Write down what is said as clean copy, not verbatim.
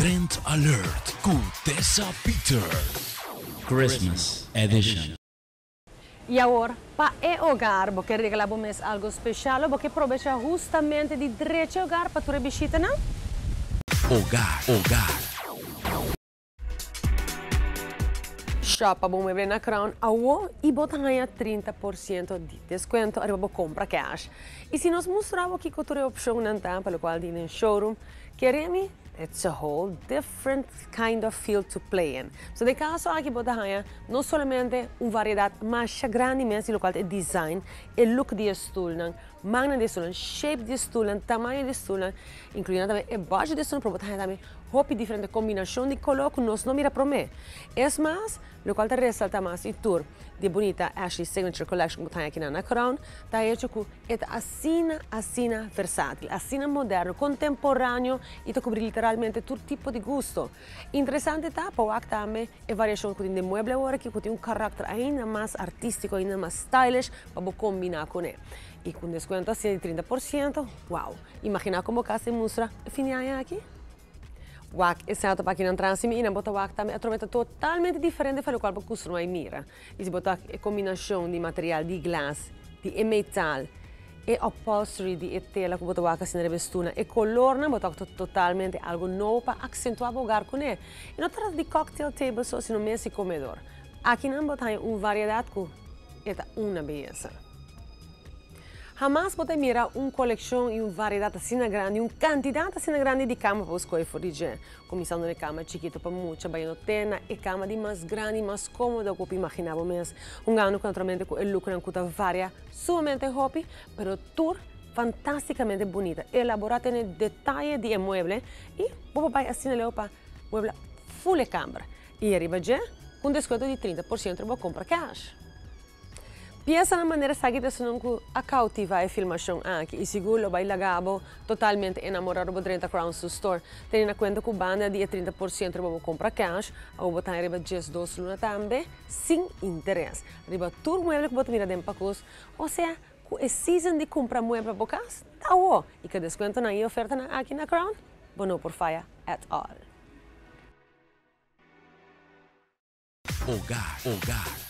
Trend Alert ku Tessa Peters. Christmas Edition. Y awor, pa e hogar, bo ke regala bo mes algo special o bo ke probecha hustamente di drecha e hogar pa tur e bishitanan? Hogar, hogar. Shop pa bo mueble na Crown awo y bo ta haña 30% di descuento ariba bo compra cash. Y si nos mustra bo kico tur e opcionnan ta pa locual di den showroom, kere mi, it's a whole different kind of field to play in. So den caso aki bo ta haña no solamente un variedad masha grandi mes di locual ta e design, e look di e stoelnan, mannan di e stoelnan, shape di e stoelnan, tamaño di e stoelnan, incluyendo tambe e budget di e stoelnan, pero bo ta haña tambe hopi diferente combinacion di color cu nos no mira prome. Es mas, locual ta resalta mas y tur di e bunita Ashley Signature Collection cu bo ta haña akinan na Crown, ta hecho cu e ta asina, asina versátil, asina moderno, contemporáneo y ta cubri literalmente tur tipo di gusto. Interesante ta pa wak tambe e variacion cu tin den mueble awor aki cu tin un karakter ainda mas artistico, ainda mas stylish pa bo combina cune. Y cu un descuento asina di 30%, wow! Imagina con bo cas ta mustra e fin di aña aki. Wak e setup aki nan tras di mi y nan bo ta wak tambe atrobe ta totalmente diferente fa locual bo custumá y mira. Y si bo ta wak e combinacion di material di glas, di e metal, e upholstery di e tela cu bo ta wak asina riba e stulnan, e colornan bo ta wak ta totalmente algo nobo pa accentua bo hogar cune. Y no trata di cocktail table so sino mes di comedor. Aki nan bo ta haña un variedad cu e ta una beyesa. Hamas bo ta mira un coleccion y un variedad asina grandi, un cantidad asina grandi di cama pa bo scoge for di dje. Cuminsando di e cama chikito pa mucha, bayendo te na e cama di mas grandi, mas comodo cu bo por imagina bo mes. Hungando cu naturalmente cu e looknan cu ta varia sumamente hopi, pero tur fantasticamente bunita, elabora te na e detaye di e mueble y bo por bay asina leu pa muebla full e camber. Y ariba dje, cu un descuento di 30% bo compra cash. Piensa na manera esaki ta esunnan ku a koutivá e filmashon aki i sigur lo bai laga bo totalmente enamorá ora bo drenta Crown su store. Tene na kuenta ku banda di e 30% riba bo kompra cash, awor bo ta haña riba 12 luna tambe sin interes riba tur mueble ku bo ta mira den pakus. Osea ku e season di kumpra mueble pa bo kas ta awo i ku e deskuentonan i ofertanan aki na Crown bo no por faya at all. Hogar, hogar.